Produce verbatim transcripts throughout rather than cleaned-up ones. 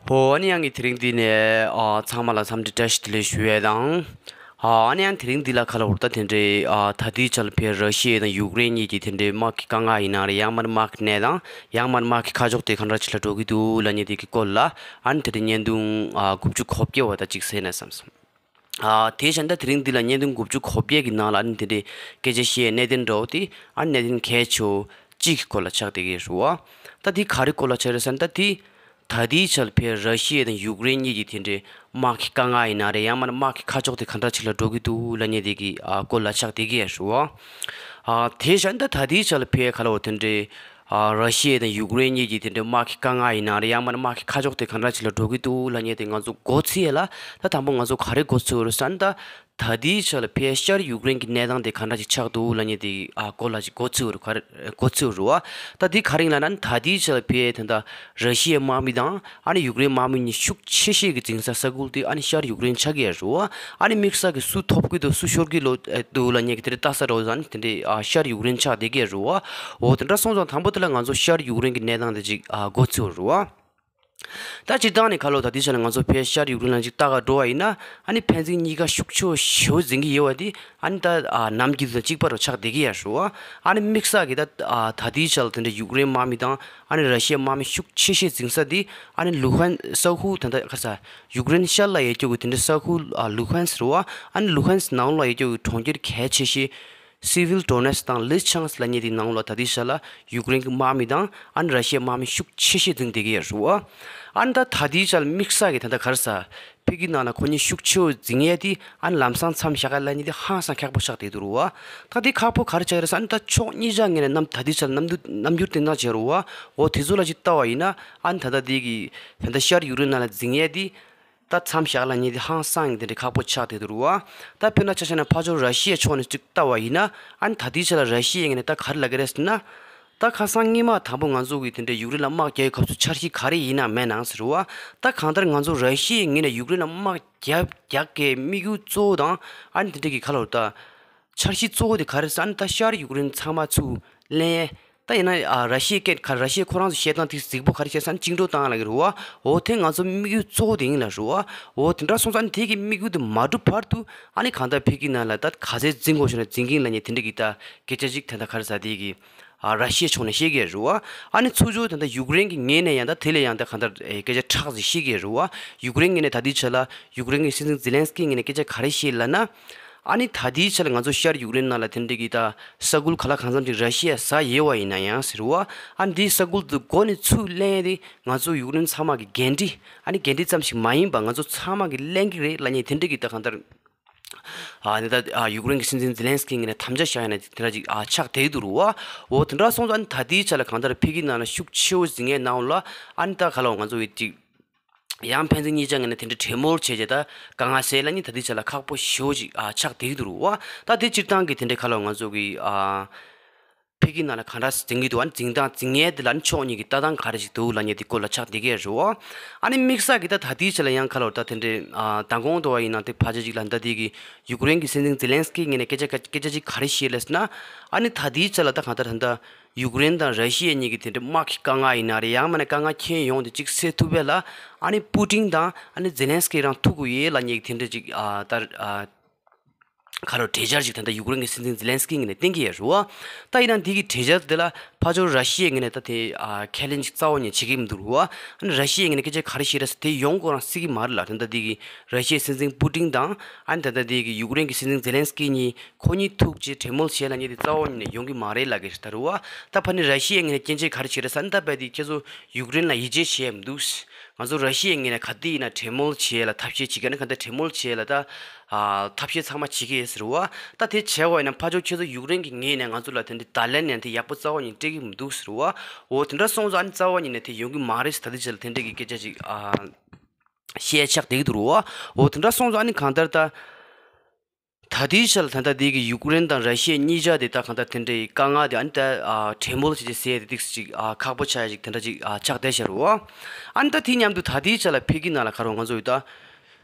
པོ། ཨ་ནི་ཡང་གི་དེ་རིང་འདི་ནས་ཨ་ཚང་མ་ལ་འཚམས་འདྲི་བཀྲ་ཤིས་བདེ་ལེགས་ཞུ་ཡས་དང་། ཨ་ནི་ཡང་དེ་རིང་འདི་ལ་ཁ་ལོ་བར་ད་དེ་འདྲའི་ཨ་ད་ལྟའི་ཆར་ཕེ་ར་ཤི་ཡ་དང་ཡུཀ་རེན་གཉིས་ཀྱི་དེ་འདྲའི་དམག་གི་དཀའ་ངལ་ཡིན་ན་རེད། ཡང་མིན་དམག་གི་གནས་སྟངས། ཡང་མིན་དམག་གི་ཁ་ཕྱོགས་དེ་ག་འདྲ་ཅིག་ལ་འགྲོ་གི་འདུག་ལབ་མཁན་དེ་གི་སྐོར་ལ། ཨ་ནི་དེ་འདྲའི་བརྙན་ཐུང་ཨ་དགུ་བཅུ་གོ་བརྒྱད་བ་ད་ཅིག་གསན་ན་བསམ་སོང་། ཨ་དེ་བཞིན་ད་དེ་རིང་འདི་ལ་བརྙན་ཐུང་དགུ་བཅུ་གོ་བརྒྱད་ཀྱི་ནང་ལ་ཨ་ནི་དེ་འདྲའི་སྐད་ཆ་བཤད་གནད་དོན་འདྲ་བོ་དེ་ཨ་ནི་གནད་དོན་གལ་ཆེ་བོ་གཅིག་གི་སྐོར་ལ་ཆགས་བསྡད་ཀྱི་རེད་བ། ད་དེ་ག་རེ་སྐོར་ལ་ཆགས་རེད་ཟེར་ན། ད་དེ་ད་ལྟའི་ཆར་ཕེ་ར་ཤི་ཡ་དང་ཡུཀ་རེན་གཉིས་ཀྱི་དེ་འདྲའི་དམག་གི་དཀའ་ངལ་ཡིན་ན་རེད། ཡང་མིན་ན་དམག་གི་ཁ་ཕྱོགས་དེ་ག་འདྲ་ཅིག་ལ་འགྲོ་གི་འདུག་ལབ་མཁན་དེ་གི་ཨ་སྐོར་ལ་ཆགས་བསྡད་ཀྱི་རེད་བ། ཨ་དེ་བཞིན་ད་ད་ལྟའི་ཆར་ཕེ་ག་ལ་བ་དེ་འདྲའི་ཨ་ར་ཤི་ཡ་དང་ཡུཀ་རེན་གཉིས་ཀྱི་དེ་འདྲའི་དམག་གི་དཀའ་ངལ་ཡིན་ན་རེད། ཡང་མིན་ན་དམག་གི་ཁ་ཕྱོགས་དེ་ག་འདྲ་ཅིག་ལ་འགྲོ་གི་འདུག་ལབ་མཁན་དེ་ང་ཚོ་མགོ་ཚོས་ཡས་ལ། ད་དང་པོ་ང་ཚོ་ག་རེ་མགོ་ཚོས་རེད་ཟེར་ན། ད་ད་ལྟའི་ཆར་ལ་ཕེ་ཤར་ཡུཀ་རེན་གྱི་གནས་སྟངས་དེ་ག་འདྲ་ཅིག་ཆགས་འདུག་ལབ་མཁན་དེ་ཨ་སྐོར་ལ་ཅིག་མགོ་ཚོས་རེད། ག་རེ་མགོ་ཚོས་རེད་བ། ད་དེ་ག་རེ་ཡིན་ལབ་ན། ད་ལྟའི་ཆར་ལ་ཕེ་ད་ལྟ་ར་ཤི་ཡའི་དམག་མི་དང་ཨ་ནི་ཡུཀ་རེན་དམག་མི་གཉིས་ཤུགས་ཆེ་ཤོས་ཀྱི་འཛིང་ས་ས་ཁུལ་དེ་ཨ་ནི་ཤར་ཡུཀ་རེན་ཆགས་ཀྱི་ཡོད་རེད་བ། ཨ་ནི་དམིགས་བསལ་གྱི་སུ་ཐོབ་ཀྱི་འདུག་སུ་ཤོར་གྱི་ལོ་ཨེ་འདུག་ལབ་མཁན་གྱི་དེ་འདྲའི་ལྟ་ས་འདྲ་བོ་ཟེར་ན་དེ་འདྲའི་ཨ་ཤར་ཡུཀ་རེན་ཆགས་བསྡད་ཀྱི་ཡོད་རེད་བ། འོ་དེ་འདྲ་སོང་ཙང་དང་པོ་དེ་ལ་ང་ཚོ་ཤར་ཡུཀ་རེན་གྱི་གནས་སྟངས་དེ་ཅིག་ཨ་མགོ་ཚོས་རེད་བ། ད་སྤྱིར་བཏང་ནས་ཁ་ལོ་ད་ལྟའི་ཆ་ལ་ང་ཚོ་ཕེ་ཤར་ཡུཀ་རེན་ལ་ཅིག་ལྟ་ག་འགྲོ་བ་ཡིན་ན། ཨ་ནི་ཕན་ཚུན་གཉིས་ཀ་ཤུགས་ཆེ་བོ་ཞེ་པོ་འཛིང་གི་ཡོད་པ་དེ་ཨ་ནི་ད་ཨ་ནམ་རྒྱུན་དང་གཅིག་པ་རུ་ཆགས་བསྡད་ཀྱི་ཡོད་རེད་བ། ཨ་ནི་དམིགས་བསལ་གྱི་ད་ཨ་ད་ལྟའི་ཆ་ལ་དེ་འདྲ་ཡུཀ་རེན་དམག་མི་དང་ཨ་ནི་ར་ཤི་ཡའི་དམག་མི་ཤུགས་ཆེ་ཤོས་འཛིང་ས་དེ་ཨ་ནི་ལུ་ཧན་ས་ཁུལ་ད་ལྟ་ག་ས་ཡུཀ་རེན་ཤར་ལ་ཡོད་རྒྱུ་གི་དེ་འདྲ་ས་ཁུལ་ཨ་ལུ་ཧན་སི་རེད་བ། ཨ་ནི་ལུ་ཧན་སི་ནང་ལ་ཡོད་རྒྱུ་གི་གྲོང་ཁྱེར་གལ་ཆེ་ཤོས་སི་ཝིལ་ཌོ་ནེ་སི་དང་ལི་ཆང་སི་ལབ་མཁན་དེའི་ནང་ལ་ད་ལྟའི་ཆ་ལ་ཡུཀ་རེན་གྱི་དམག་མི་དང་ཨ་ནི་ར་ཤི་ཡའི་དམག་མི་ཤུགས་ཆེ་ཤོས་འཛིང་བསྡད་ཀྱི་ཡོད་རེད་བ། ཨ་ནི་ད་ད་ལྟའི་ཆ་ལ་དམིགས་བསལ་གྱི་ད་ལྟ་ག་རེ་ཟ་ཕ་གིའི་ནང་ལ་ཁོ་གཉིས་ཤུགས་ཆེ་བོ་འཛིང་ཡས་དེ་ཨ་ནི་ལམ་སང་མཚམས་བཞག་ག་ལབ་མཁན་དེ་ཧང་སང་ཁག་པོ་ཆགས་བསྡད་འདུག་རེད་བ། ད་དེ་ཁག་པོ་ག་རེ་ཆགས་རེད་ཟེར་ན། ད་ཕྱོགས་གཉིས་ཆ་ངོས་ནས་རྣམ་ད་ལྟའི་ཆ་ལ་རྣམ་འགྱུར་རྣམ་འགྱུར་བསྟན་སྟངས་བྱས་རེད་བ། འོ་དེ་ཚོ་ལ་ཅིག་ལྟ་བ་ཡིན་ན། ཨ་ནི་ད་ལྟ་དེ་གི་ད་ལྟ་ཤར་ཡུཀ་རེན་ནང་ལ་འཛིང་ཡས་དེ་ད་མཚམས་བཞག་ལབ་མཁན་དེ་ཧང་སང་གི་དེ་འདྲ་ཁག་པོ་ཆགས་བསྡད་འདུག་རེད་བ། ད་དཔེར་ན་ཆ་བཞག་ན་ཕར་ཕྱོགས་ར་ཤི་ཡའི་ཕྱོགས་ནས་ཅིག་ལྟ་བ་ཡིན་ན། ཨ་ནི་ད་ལྟའི་ཆ་ལ་ར་ཤི་ཡའི་ངོས་ནས་ད་ག་རེ་ལབ་ཀྱི་རེད་ཟེར་ན། ད་ཁ་སང་སྔོན་མ་དང་པོ་ང་ཚོ་གི་དེ་འདྲའི་ཡུཀ་རེན་ལ་དམག་རྒྱག་ཡའི་སྐབས་སུ་འཆར་གཞི་ག་རེ་ཡིན་ན་མེད་ནའང་ཟེར་བ། ད་གང་ལྟར་ང་ཚོ་ར་ཤི་ཡའི་ངོས་ནས་ཡུཀ་རེན་ལ་དམག་རྒྱག་རྒྱག་གི་དམིགས་ཡུལ་གཙོ་བོ་དང་ཨ་ནི་དེ་འདྲའི་གི་ཁ་ལོ་ད་འཆར་གཞི་གཙོ་བོ་དེ་ག་རེ་ཟེར་ན། ད་ཤར་ཡུཀ་རེན་ཚང་མ་ཚུར་ལེན་ཡས། ད་ཡིན་ན་ཨ་ར་ཤི་ཡའི་སྐད་ཁ་ར་ཤི་ཡ་ཁོ་རང་ཚོ་བཤད་སྟངས་དེ་རྫིག་པོ་ག་རེ་བཤད་ཟེར་ན་བཅིངས་འགྲོལ་བཏང་ལབ་ཀྱི་རེད་བ། འོ་དེ་ང་ཚོ་དམིགས་ཡུལ་གཙོ་བོ་དེ་ཡིན་ལབ་རེད་བ། འོ་དེ་འདྲ་སོང་ཙང་ཨ་ནི་དེ་གི་དམིགས་ཡུལ་དེ་མ་འགྲུབ་བར་དུ་ཨ་ནི་གང་ལྟར་ཕ་གིའི་ནང་ལ་ད་ག་ཚད་འཛིང་དགོས་བྱུང་ན་འཛིང་གིན་ལབ་མཁན་དེ་འདྲ་གི་ད་སྐད་ཆ་ཅིག་ད་ལྟ་ག་རེ་ཟེར་དེ་གི་ཨ་ར་ཤི་ཡའི་ཕྱོགས་ནས་བཤད་ཀྱི་རེད་བ། ཨ་ནི་ཚུར་ཕྱོགས་ད་ལྟ་ཡུཀ་རེན་གྱི་ངོས་ནས་ཡང་ད་དེ་ལས་ཡང་ད་གང་ལྟར་ཨེ་སྐད་ཆ་ཁྲག་ཟིག་བཤད་ཀྱི་རེད་བ། ཡུཀ་རེན་ངོས་ནས་ད་ལྟའི་ཆ་ལ་ཡུཀ་རེན་གྱི་སྲིད་འཛིན་ཛེ་ལན་སི་ཀི་ངོས་ནས་སྐད་ཆ་ག་རེ་བཤད་ལབ་ན། ཨ་ནི་ད་ལྟའི་ཆ་ལ་ང་ཚོ་ཤར་ཡུཀ་རེན་ནང་ལ་དེ་འདྲ་གི་ད་ས་ཁུལ་ག་ལ་གང་འཚམ་ཅིག་ར་ཤི་ཡས་ཟ་ཡོད་པ་ཡིན་ན་ཡང་ཟེར་བ། ཨ་ནི་འདིའི་ས་ཁུལ་དུ་མགོ་ནས་ཚུར་ལེན་ཡས་དེ་ང་ཚོ་ཡུཀ་རེན་ཚང་མ་གི་འགན་འཁྲི། ཨ་ནི་འགན་འཁྲི་ཙམ་ཞིག་མ་ཡིན་པ་ང་ཚོ་ཚང་མ་གི་ལེན་གི་རེད་ལབ་མཁན་དེ་འདྲ་གི་ད་གང་ལྟར། ཨ་ནི་ད་ཨ་ཡུཀ་རེན་གྱི་སྲིད་འཛིན་ཛེ་ལན་སི་ཀི་ངོས་ནས་དམ་བཅའ་བཞག་ཡོད་ན་དེ་འདྲ་ཅིག་ཨ་ཆགས་བསྡད་ཀྱི་འདུག་རེད་བ། འོ་དེ་འདྲ་སོང་ཙང་ཨ་ནི་ད་ལྟའི་ཆ་ལ་གང་ལྟར་ཕ་གིའི་ནང་ལ་ཤུགས་ཆེ་བོ་འཛིང་ཡས་ནང་ལ་ཨ་ནི་ད་ག་ལ་ང་ཚོ་གི་ཅིག་ཡང་ཕན་ཚུན་གཉིས་ཆ་ངོས་ནས་དེ་འདྲ་གྲོས་མོལ་བྱས་རྗེས་ད་དཀའ་ངལ་སེལ་ལ་ནི་ད་ལྟའི་ཆ་ལ་ཁག་པོ་ཞེ་པོ་ཅིག་ཨ་ཆགས་བསྡད་ཀྱི་འདུག་རེད་བ། ད་དེ་སྤྱིར་བཏང་གི་དེ་འདྲའི་ག་ལ་ང་ཚོ་གི་ཨ་ཕ་གིའི་ནང་ལ་ག་འདྲ་འཛིང་གི་འདུག་ཨ་ནི་འཛིང་སྟངས་འཛིང་ཡས་དེ་ལ་ནི་ཕྱོགས་གཉིས་ཀྱི་ལྟ་སྟངས་ག་རེ་ཞིག་འདུག་ལབ་མཁན་དེ་སྐོར་ལ་ཆགས་བསྡད་ཀྱི་རེད་བ། ཨ་ནི་དམིགས་བསལ་གྱི་ད་ད་ལྟའི་ཆ་ལ་ཡང་ག་ལ་ད་དེ་འདྲའི་ཨ་མདང་དགོང་དུ་བ་ཡིན་ན་དེ་ཕལ་ཆེར་ཅིག་ལ་ད་དེ་གི་ཡུཀ་རེན་གྱི་སྲིད་འཛིན་ཛེ་ལན་སི་ཀི་ངོས་ནས་སྐད་ཆ་སྐད་ཆ་ཅིག་ག་རེ་བཤད་ལབ་ཟེར་ན། ཨ་ནི་ད་ལྟའི་ཆ་ལ་ད་གང་ལྟར་ད་ལྟ་ཡུཀ་རེན་དང་ར་ཤི་ཡ་གཉིས་ཀྱི་དེ་འདྲའི་དམག་གི་དཀའ་ངལ་ཡིན་ན་རེད། ཡང་མིན་ན་དཀའ་ངལ་ཁྱོན་ཡོངས་དེ་གཅིག་སེལ་ཐུབ་པ་ལ་ཨ་ནི་པུ་ཏིན་དང་ཨ་ནི་ཛེ་ལན་སི་ཀི་རང་ཐུག་དགོས་ཡོད་ལབ་མཁན་གྱི་དེ་འདྲ་ཅིག་ཨ་ད་ཨ་ག་རེ་གྲོས་འཆར་ཅིག་ད་ལྟ་ཡུཀ་རེན་གྱི་སྲིད་འཛིན་ཛེ་ལན་སི་ཀི་ངོས་ནས་བཏིང་གི་ཡོད་རེད་བ། ད་ཡིན་ན་འདི་གི་གྲོས་འཆར་དེ་ལ་ཕར་ཕྱོགས་ར་ཤི་ཡའི་ངོས་ནས་ད་དེ་ཨ་ཁས་ལེན་ཅིག་རྩ་བ་ཉིད་བྱེད་ཀྱི་མི་འདུག་རེད་བ། ཨ་ནི་ར་ཤི་ཡའི་ངོས་ནས་སྐད་ཆ་ག་རེ་བཤད་རེད་ཟེར་དེ་ཡོང་ཁོ་རང་སྲིད་ཀྱི་མ་རེད་ལ། ད་ལྟ་འདི་གི་ར་ཤི་ཡའི་སྲིད་འཛིན་པུ་ཏིན་དང་ཨ་ནི་ད་ལྟ་འདི་གི་ཡུཀ་རེན་གྱི་སྲིད་འཛིན་ཛེ་ལན་སི་ཀི་གཉིས་ཁོ་གཉིས་ཐུག་རྗེས་གྲོས་མོལ་བྱེད་ལབ་མཁན་དེ་རྩ་བ་ཉིད་ནས་ཡོང་གི་མ་རེད་ལབ་ཀྱི་རེད་ད་རུ་བ། ད་ཕ་ནི་ར་ཤི་ཡའི་ངོས་ནས་སྐྱོན་བརྗོད་ག་རེ་བྱེད་རེད་ཟེར་ན། ད་རྦད་དེ་ཁྱེད་ཚོ་ཡུཀ་རེན་ལ་ཡིད་ཆེས་བྱེད་ཡ་མི་འདུག་ང་ཚོ་ར་ཤི་ཡའི་ངོས་ནས་ག་དུས་ཡིན་ན་གྲོས་མོལ་བྱེད་ཡ་ལ་ཐབས་ཤེས་བྱེད་ཀྱི་ཡོད། ཨ་ནི་ག་འདྲ་གྲོས་མོལ་བྱེད་ཡ་ལ་ད་ཨ་ཐབས་ཤེས་ཚང་མ་བྱེད་ཀྱི་ཡོད་ཟེར་བ། ད་དེ་བྱས་པ་ཡིན་ན་ཕར་ཕྱོགས་ཁྱེད་ཚོ་ཡུཀ་རེན་གྱི་ངོས་ནས་ང་ཚོ་ལ་དེ་འདྲའི་བརྡ་ལན་ཡང་དེ་ཡག་པོ་རྩ་བ་ཉིད་སྤྲད་ཀྱི་མི་འདུག་ཟེར་བ། འོ་དེ་འདྲ་སོང་ཙང་ཨ་ནི་རྩ་བ་ཉིད་ནས་དེ་ཡོང་གི་མ་རེད་ཟེར། ད་དེ་ཆ་ལ་དེ་འདྲ་གི་སྐད་ཆ་ཅིག་ཨ་བཤད་ཆགས་བསྡད་ཀྱི་འདུག་རུ་བ། འོ་དེ་འདྲ་སོང་ཙང་ཨ་ནི་གང་ལྟར་ད། ད་ལྟའི་ཆར་ད་ལྟ་དེ་གི་ཡུཀ་རེན་དང་ར་ཤི་ཡ་གཉིས་ཆ་དེ་ད་གང་ལྟར་དེ་འདྲའི་དཀའ་ངལ་དེ་ཨ་ནི་ད་ཨ་གྲོས་མོལ་བྱས་རྗེས་སེལ་ཡ་དེ་ཏོག་ཙམ་ཅིག་ཨ་ཁག་པོ་ཆགས་ཡ་ཅིག་དེ་འདྲ་ཅིག་ཨ་ཆགས་བསྡད་ཤག་རུ་བ། ཨ་ནི་ད་དེ་མཉམ་དུ་ད་ལྟའི་ཆར་ལ་ཕ་གི་ནང་ལ་ག་རེ་ང་ཚོ་ཡོད་ད།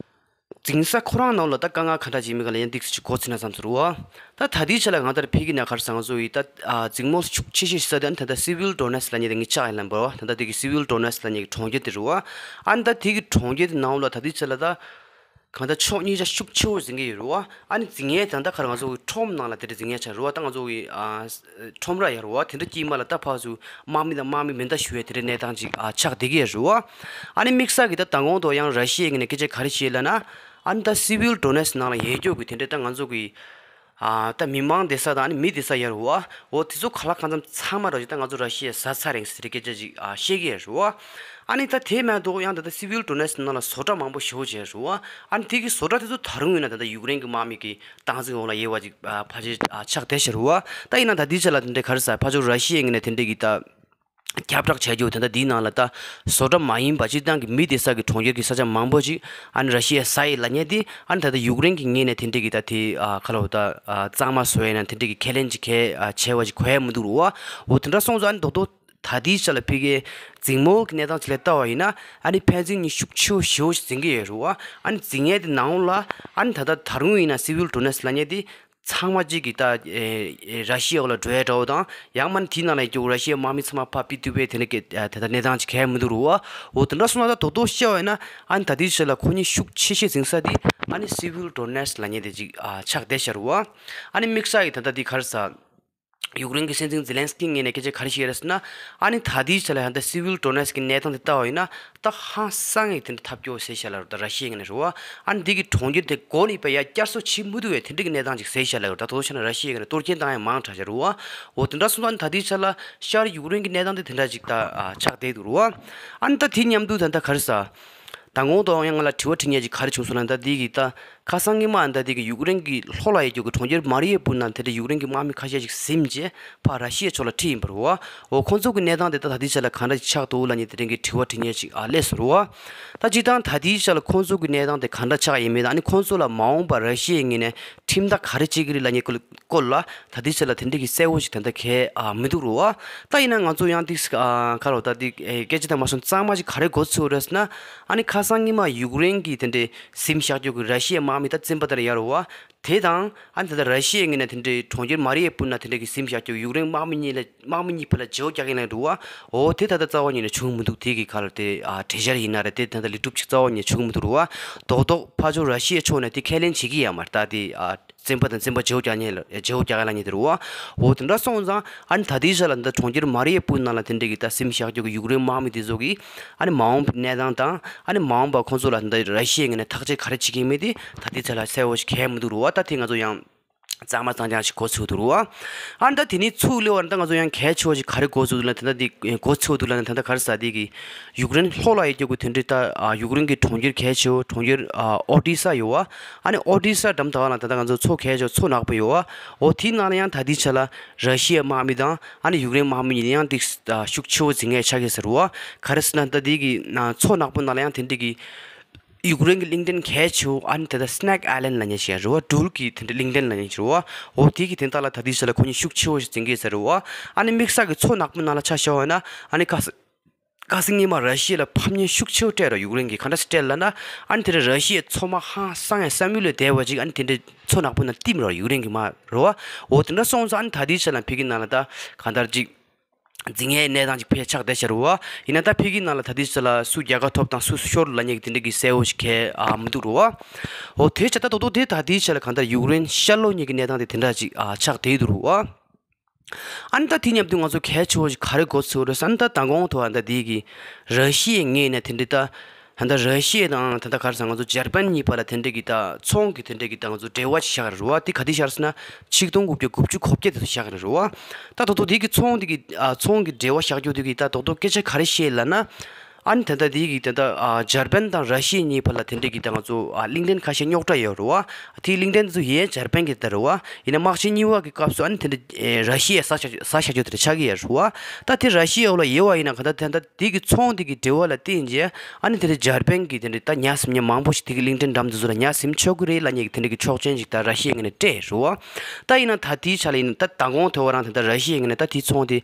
འཛིང་ས་ཁོ་རང་ནང་ལ་ད་དཀའ་ངལ་ག་འདྲ་ཅིག་མི་ག་ལ་ཡང་འདུག་སེ་ཅིག་གོ་ཚིག་ན་བསམ་ཚུལ་རུ་བ། ད་ད་ལྟའི་ཆ་ལ་གང་ལྟར་ཕ་གི་ན་ག་རེ་ཟེར་ང་ཚོ་ཡི་ད་འཛིང་མོ་ཤུགས་ཆེ་ཤོས་ས་དེ་ད་ད་སི་བིལ་ཌོ་ནེ་སི་ལབ་མཁན་དེ་ངས་ཆགས་ཡིན་ལབ་པ་བ། ད་ད་དེ་གི་སི་བིལ་ཌོ་ནེ་སི་ལབ་མཁན་གི་གྲོང་ཁྱེར་དེ་རུ་བ། ཨ་ནི་ད་དེ་གི་གྲོང་ཁྱེར་དེ་ནང་ལ་ད་ལྟའི་ཆ་ལ་ད་གང་ལྟར་ཕྱོགས་གཉིས་ཆ་ཤུགས་ཆེ་བོ་འཛིང་གི་ཡོད་རུ་བ། ཨ་ནི་འཛིང་ཡས་ད་ད་ག་རེ་ང་ཚོ་གི་ཁྲོམ་ནང་ལ་དེ་འདྲ་འཛིང་ཡས་ཆགས་རུ་བ། ད་ང་ཚོ་གི་ཁྲོམ་ར་ཡོད་རུ་བ། དེ་འདྲ་དཀྱིལ་མ་ལ་ད་ཕར་ཚུར་དམག་མི་དང་དམག་མི་མེ་མདའ་གཞུ་ཡས་དེ་འདྲའི་གནས་སྟངས་ཅིག་ཆགས་བསྡད་ཀྱི་ཡོད་རུ་བ། ཨ་ནི་དམིགས་བསལ་གྱི་ད་མདང་དགོང་དུ་ཡང་ར་ཤི་ཡའི་ངོས་ནས་སྐད་ཆ་ག་རེ་བཤད་ལབ་ན། ཨ་ནི་ད་སི་བིལ་ཌོ་ནེ་སི་ནང་ལ་ཡོད་རྒྱུ་གི་དེ་འདྲའི་ད་ང་ཚོ་གི་ཨ་ད་མི་མང་བསྡད་ས་དང་ཨ་ནི་མི་བསྡད་ས་ཡོད་རུ་བ། འོ་དེ་ཚོ་གང་ལ་གང་འཚམ་ཚང་མ་ར་ཅིག་ད་ང་ཚོ་ར་ཤི་ཡས་ཟ་ཚར་རེད་ཟེར་སྐད་ཆ་ཅིག་བཤད་ཀྱི་ཡོད་རུ་བ། ཨ་ནི་ད་དེ་མ་གཏོགས་ཡང་ད་ལྟ་སི་བིལ་ཌོ་ནེ་སི་ནང་ལ་བཟོ་གྲྭ་མང་པོ་ཞེ་པོ་ཅིག་ཡོད་རུ་བ། ཨ་ནི་དེ་གི་བཟོ་གྲྭ་དེ་ཚོ་ད་རུང་ཡིན་ན་ད་ལྟ་ཡུཀ་རེན་གྱི་དམག་མི་གི་སྟངས་འཛིན་འོག་ལ་ཡོད་པ་ཅིག་ཕལ་ཆེར་ཆགས་བསྡད་ཤག་རུ་བ། ད་ཡིན་ན་ད་དེའི་ཆ་ལ་དེ་འདྲའི་ག་རེ་ཟེར་ཕར་ཕྱོགས་ར་ཤི་ཡའི་ངོས་ནས་དེ་འདྲའི་གི་ད་ཁྱབ་བསྒྲགས་བྱ་རྒྱུ་དེ་འདྲ་དེའི་ནང་ལ་ད་བཟོ་གྲྭ་མ་ཡིན་པ་སྤྱིར་བཏང་གི་མི་བསྡད་ས་གི་གྲོང་ཁྱེར་གྱི་ས་ཆ་མང་པོ་ཅིག་ཨ་ནི་ར་ཤི་ཡས་ཟ་ཡི་ལབ་མཁན་དེ་ཨ་ནི་ད་ལྟ་ཡུཀ་རེན་གྱི་ངོས་ནས་དེ་འདྲའི་གི་ད་དེ་ཨ་ག་ལ་བ་ད་ཨ་གཙང་མ་བཟོ་ཡས་ན་དེ་འདྲའི་གི་ཁས་ལེན་ཅིག་གས་ཨ་བྱས་པ་ཅིག་གོ་ཡ་མི་འདུག་རུ་བ། འོ་དེ་འདྲ་སོང་ཙང་ཨ་ནི་རྡོག་རྡོག་ད་ལྟའི་ཆ་ལ་ཕ་གིའི་འཛིང་མོ་གི་གནས་སྟངས་ཅིག་ལ་ལྟ་བ་ཡིན་ན་ཨ་ནི་ཕན་ཚུན་གཉིས་ཤུགས་ཆེ་བོ་ཞེ་པོ་ཞིག་འཛིང་གི་ཡོད་རུ་བ། ཨ་ནི་འཛིང་ཡས་དེ་ནང་ལ་ཨ་ནི་ད་ལྟ་ད་རུང་ཡིན་ན་སི་བིལ་ཌོ་ནེ་སི་ལབ་མཁན་དེ་ཚང་མ་གཅིག་གིས་ད་ཨེ་ཨེ་ར་ཤི་ཡའི་འོག་ལ་འགྲོ་ཡ་འདྲ་བོ་དང་ཡང་མིན་དེའི་ནང་ལ་ཡོད་རྒྱུ་ར་ཤི་ཡའི་དམག་མི་ཚང་མ་ཕར་ཕུད་ཐུབ་པའི་དེ་འདྲ་གི་ཨ་དེ་ལྟར་གནས་སྟངས་ཅིག་གས་མི་འདུག་རུ་བ། འོ་དེ་འདྲ་སོང་ན་ད་རྡོག་རྡོག་བཤད་པ་ཡིན་ན་ཨ་ནི་ད་ལྟའི་ཆ་ལ་ཁོ་གཉིས་ཤུགས་ཆེ་ཤོས་འཛིང་ས་དེ་ཨ་ནི་སི་བིལ་ཌོ་ནེ་སི་ལབ་མཁན་དེ་ཅིག་ཨ་ཆགས་བསྡད་ཤག་རུ་བ། ཨ་ནི་དམིགས་བསལ་གྱི་ད་ལྟ་འདི་ག་རེ་ཟེར། ཡུཀ་རེན་གྱི་སྲིད་འཛིན་ཛེ་ལན་སི་ཀི་ངོས་ནས་སྐད་ཆ་ག་རེ་བཤད་ཡོད་རེད་ཟེར་ན། ཨ་ནི་ད་ལྟའི་ཆ་ལ་ཡང་ད་སི་བིལ་ཌོ་ནེ་སི་གི་གནས་སྟངས་དེ་ལྟ་བ་ཡིན་ན་ད་ཧང་སང་ངེ་དེ་འདྲ་ཐབས་སྐྱོ་ཟེར་བཞག་ལ་རེད། ད་ར་ཤི་ཡའི་ངོས་ནས་རེད་བ། ཨ་ནི་འདི་གི་གྲོང་ཁྱེར་དེ་མགོ་ནས་བས་ཡར་བསྐྱར་གསོ་བྱེད་མི་ཐུབ་པའི་དེ་འདྲ་གི་གནས་སྟངས་ཅིག་ཟེར་བཞག་ལ་རེད། ད་དོ་ཆ་ན་ར་ཤི་ཡའི་ངོས་ནས་གཏོར་སྐྱོན་བཏང་ཡ་མང་དྲགས་བཞག་རེད་བ། འོ་དེ་འདྲ་སོང་ཙང་ཨ་ནི་ད་ལྟའི་ཆ་ལ་ཤར་ཡུཀ་རེན་གྱི་གནས་སྟངས་དེ་དེ་འདྲ་ཅིག་ད་ཨ་ཆགས་བསྡད་འདུག་རེད་བ། ཨ་ནི་ད་དེ་མཉམ་དུ་ད་ལྟ་ག་རེ་ཟེར། ད་དགོང་དག་ཡང་ང་ལ་དྲི་བ་དྲི་མཁན་ཅིག་ག་རེ་བྱུང་སོང་ལབ་ན། ད་འདི་གི་ད་ཁ་སང་ཉི་མ་ཨ་ནི་ད་འདི་གི་ཡུཀ་རེན་གྱི་ལྷོ་ལ་ཡོད་རྒྱུ་གི་གྲོང་ཁྱེར་མ་རི་ཡ་པུལ་ནང་དེ་འདྲ་ཡུཀ་རེན་གྱི་དམག་མི་ཁ་ཤས་ཅིག་ཟིན་རྗེས་ཕར་ར་ཤི་ཡའི་ཕྱོགས་ལ་ཁྲིད་ཡིན་པ་རེད་བ། འོ་ཁོང་ཚོ་གི་གནས་སྟངས་དེ་ད་ད་ལྟའི་ཆ་ལ་གང་འདྲ་ཅིག་ཆགས་འདུག་ལབ་མཁན་དེ་འདྲ་གི་དྲི་བ་དྲི་མཁན་ཅིག་ཨ་སླེབས་སོང་རེད་བ། ད་སྤྱིར་བཏང་ད་ལྟའི་ཆ་ལ་ཁོང་ཚོ་གི་གནས་སྟངས་དེ་གང་འདྲ་ཆགས་ཡིན་མིན་དང་ཨ་ནི་ཁོང་ཚོ་ལ་མ་འོངས་པར་ར་ཤི་ཡའི་ངོས་ནས་ཁྲིམས་ཐག་ག་རེ་བཅད་ཀྱི་རེད་ལབ་མཁན་སྐོར་ལ་ད་ལྟའི་ཆ་ལ་དེ་འདྲ་གི་གསལ་བོ་ཞིག་ད་ལྟ་གས་ཨ་མི་འདུག་རེད་བ། ད་ཡིན་ན་ང་ཚོ་ཡང་ཏིག་ཨ་ག་རེ་ད་ཏིག་ཨེ་སྐད་ཆ་དང་མ་སོང་གཙང་མ་ཞིག་ག་རེ་གོ་ཚོད་རེད་ཟེར་ན། ཨ་ནི་ཁ་སང་ཉི་མ་ཡུཀ་རེན་གྱི་དེ་འདྲའི་ཟིན་བཞག་རྒྱུ་གི་ར་ཤི་ཡའི་དམག་མི་ད་བཙོན་པ་དེར་ཡོད་རེད་བ། དེ་དང་ཨ་ནི་ད་ལྟ་ར་ཤི་ཡའི་ངོས་ནས་དེ་འདྲའི་གྲོང་ཁྱེར་མ་རི་ཡ་པུལ་ནང་དེ་འདྲའི་གི་ཟིན་བཞག་རྒྱུ་ཡུཀ་རེན་དམག་མི་གཉིས་ལ་དམག་མི་གཉིས་བར་ལ་བརྗེ་པོ་རྒྱག་གི་ཡིན་ལབ་འདུག་བ། འོ་དེ་ད་ལྟ་རྩ་བ་ཉིད་ནས་བྱུང་མི་འདུག་དེ་གི་ག་ལ་དེ་ཨ་གྲོས་འཆར་ཡིན་ན་རེད། དེ་ད་ལྟ་ལེགས་གྲུབ་ཅིག་རྩ་བ་ཉིད་ནས་བྱུང་མི་འདུག་རེད་བ། རྡོག་རྡོག་ཕར་ཕྱོགས་ར་ཤི་ཡའི་ཕྱོགས་ནས་དེ་ཁས་ལེན་བྱེད་ཀྱི་ཡོད་མ་རེད། ད་དེ་ཨ་བཙོན་པ་དང་བཙོན་པ་བརྗེ་པོ་རྒྱག་མཁན་ལ་བརྗེ་པོ་རྒྱག་ཡ་ལབ་མཁན་དེ་རེད་བ། འོ་དེ་འདྲ་སོང་ཙང་ཨ་ནི་ད་ལྟའི་ཆ་ལ་འདི་གྲོང་ཁྱེར་མ་རི་ཡ་པུལ་ནང་ལ་དེ་འདྲའི་གི་ད་ཟིན་བཞག་རྒྱུ་གི་ཡུཀ་རེན་དམག་མི་དེ་ཚོ་གི་ཨ་ནི་མ་འོངས་པའི་གནས་སྟངས་དང་ཨ་ནི་མ་འོངས་པ་ཁོང་ཚོ་ལ་འདི་ར་ཤི་ཡའི་ངོས་ནས་ཐག་གཅོད་ག་རེ་བྱེད་ཀྱི་ཡིན་མིན་དེ་ད་ལྟའི་ཆ་ལ་གསལ་བོ་ཞིག་གས་མི་འདུག་རེད་བ། ད་དེ་ང་ཚོ་ཡང་གཙང་མ་གཙང་རྐྱང་ཞིག་གོ་ཚོད་འདུག་རེད་བ། ཨ་ནི་ད་དེ་ནས་ཚུར་སླེབས་པ་ན་ད་ང་ཚོ་ཡང་གལ་ཆེ་བ་ཞིག་ག་རེ་གོ་ཚོད་འདུག་ལབ་ན། ད་ལྟ་འདི་གོ་ཚོད་འདུག་ལབ་ན་ད་ལྟ་ག་རེ་ཟེར། འདི་གི་ཡུཀ་རེན་ལྷོ་ལ་ཡོད་རྒྱུ་གི་དེ་འདྲའི་ད་ཨ་ཡུཀ་རེན་གྱི་གྲོང་ཁྱེར་གལ་ཆེ་བོ་གྲོང་ཁྱེར་ཨ་ཨོ་ཌི་ས་ཡོད་བ། ཨ་ནི་ཨོ་ཌི་ས་འགྲམ་དག་ལ་ད་ལྟ་ང་ཚོ་མཚོ་གལ་ཆེ་བོ་མཚོ་ནག་པོ་ཡོད་བ། འོ་དེའི་ནང་ལ་ཡང་ད་ལྟའི་ཆ་ལ་ར་ཤི་ཡའི་དམག་མི་དང་ཨ་ནི་ཡུཀ་རེན་དམག་མི་གཉིས་ཡང་ཏིག་ཨ་ཤུགས་ཆེ་བོ་འཛིང་ངེས་ཆགས་ཀྱི་ཟེར་བ། ག་རེ་ཟེར་ན་ད་འདི་གི་ཨ་མཚོ་ནག་པོ་ནང་ལ་ཡང་དེ་འདྲའི་གི་ཡུཀ་རེན་གྱི་གླིང་ཕྲན་གལ་ཆེ་བོ་ཨ་ནི་དེ་ད་སི་ནེག་ཨའི་ལན་ལབ་མཁན་ཞིག་རེད་བ། སྦྲུལ་གྱི་དེ་འདྲའི་གླིང་ཕྲན་ལབ་མཁན་ཞིག་རེད་བ། འོ་དེ་གི་དེ་དག་ལ་ད་ལྟའི་ཆ་ལ་ཁོ་གཉིས་ཤུགས་ཆེ་བོ་ཞིག་འཛིང་གི་ཟེར་བ། ཨ་ནི་དམིགས་བསལ་གྱི་མཚོ་ནག་པོ་ནང་ལ་ཆ་བཞག་པ་ན་ཨ་ནི་ཁ་ས་ཁ་སང་ཉི་མ་ར་ཤི་ཡ་ལ་ཕམ་ཉེས་ཤུགས་ཆེ་བོ་སྤྲད་ར། ཡུཀ་རེན་གྱི་ག་འདྲ་སྤྲད་ལབ་ན། ཨ་ནི་དེ་འདྲ་ར་ཤི་ཡའི་མཚོ་དམག་ཧང་སང་ཡ་ས་མུལ་ལ་བསྡད་པ་ཅིག་ཨ་ནི་དེ་འདྲའི་མཚོ་ནག་པོ་ནང་བསྟིམ་ར། ཡུཀ་རེན་གྱི་དམག་རེད་བ། འོ་དེ་འདྲ་སོང་ཙང་ཨ་ནི་ད་ལྟའི་ཆ་ལ་ཕ་གི་ནང་ལ་ད་གང་ལྟར་ཅིག་འཛིང་ཡའི་གནས་སྟངས་ཅིག་ཕལ་ཆགས་བསྡད་ཤག་རེད་བ། ཡིན་ན་ད་ཕ་གི་ནང་ལ་ད་ལྟའི་ཆ་ལ་སུ་རྒྱལ་ཁ་ཐོབ་དང་སུ་ཤོར་ལབ་མཁན་གྱི་དེ་འདྲ་གི་གསལ་བོ་ཞིག་གས་ཨ་མི་འདུག་རེད་བ། འོ་དེ་ཆ་ད་རྡོག་རྡོག་དེ་ད་ལྟའི་ཆ་ལ་གང་ལྟར་ཡུཀ་རེན་ཤར་ལྷོ་གཉིས་ཀྱི་གནས་སྟངས་དེ་དེ་འདྲ་ཅིག་ཨ་ཆགས་བསྡད་འདུག་རེད་བ། ཨ་ནི་ད་དེ་མཉམ་དུ་ང་ཚོ་གལ་ཆེ་བོ་ཞིག་ག་རེ་གོ་ཚོད་རེད་ཟེར་ན། ད་མདང་དགོང་ཐོག་ཨ་ནི་ད་དེ་གི་ར་ཤི་ཡའི་ངོས་ནས་དེ་འདྲའི་ད་ད་ལྟ་ར་ཤི་ཡ་དང་ད་ལྟ་ག་རེ་ཟེར་ང་ཚོ་འཇར་པན་གཉིས་བར་ལ་དེ་འདྲའི་གི་ད་ཚོང་གི་དེ་འདྲའི་གི་ད་ང་ཚོ་འབྲེལ་བ་ཞིག་བཞག་རེད་བ། དེ་ག་དུས་བཞག་ཟེར་ན་ཆིག་སྟོང་དགུ་བརྒྱ་དགུ་བཅུ་གོ་བརྒྱད་དེ་ཚོ་བཞག་རེད་བ། ད་རྡོག་རྡོག་དེ་གི་ཚོང་དེ་གི་ཨ་ཚོང་གི་འབྲེལ་བ་བཞག་རྒྱུ་དེ་གི་ད་རྡོག་རྡོག་སྐད་ཆ་ག་རེ་བཤད་ལབ་ན། ཨ་ནི་ད་ལྟ་དེ་གི་ད་ལྟ་ཨ་འཇར་པན་དང་ར་ཤི་ཡ་གཉིས་བར་ལ་དེ་འདྲའི་གི་ད་ང་ཚོ་ཨ་གླིང་ཕྲན་ཁ་ཤས་རྙོག་དྲ་ཡོད་རེད་བ། དེའི་གླིང་ཕྲན་དེ་ཚོ་ཡན་འཇར་པན་གྱི་ད་རེད་བ། ཡིན་ན་དམག་ཆེན་གཉིས་པ་གི་སྐབས་སུ་ཨ་ནི་དེ་འདྲ་ཨེ་ར་ཤི་ཡས་ཟ་བཞག་ཟ་བཞག་རྒྱུ་དེ་འདྲ་ཆགས་ཀྱི་ཡོད་རེད་བ། ད་དེ་ར་ཤི་ཡའི་འོག་ལ་ཡོད་པ་ཡིན་ན་ག་ད་ད་ད་དེ་གི་ཚོང་དེ་གི་འབྲེལ་བ་ལ་བརྟེན་རྗེས་ཨ་ནི་དེ་འདྲ་འཇར་པན་གྱི་དེ་འདྲ་ད་ཉ་ཟིན་མཁན་མང་པོ་ཞིག་དེ་གི་གླིང་ཕྲན་འགྲམ་དེ་ཚོ་ལ་ཉ་ཟིན་ཆོག་གི་རེད་ལབ་མཁན་གྱི་དེ་འདྲ་གི་ཆོག་མཆན་ཞིག་ད་ར་ཤི་ཡའི་ངོས་ནས་སྤྲད་རེད་བ། ད་ཡིན་ན་ད་དེའི་ཆ་ལ་ཡིན་ན་ད་མདང་དགོང་ཐོག་རང་ད་ད་ར་ཤི་ཡའི་ངོས་ནས་ད་དེའི་ཚོང་དེ་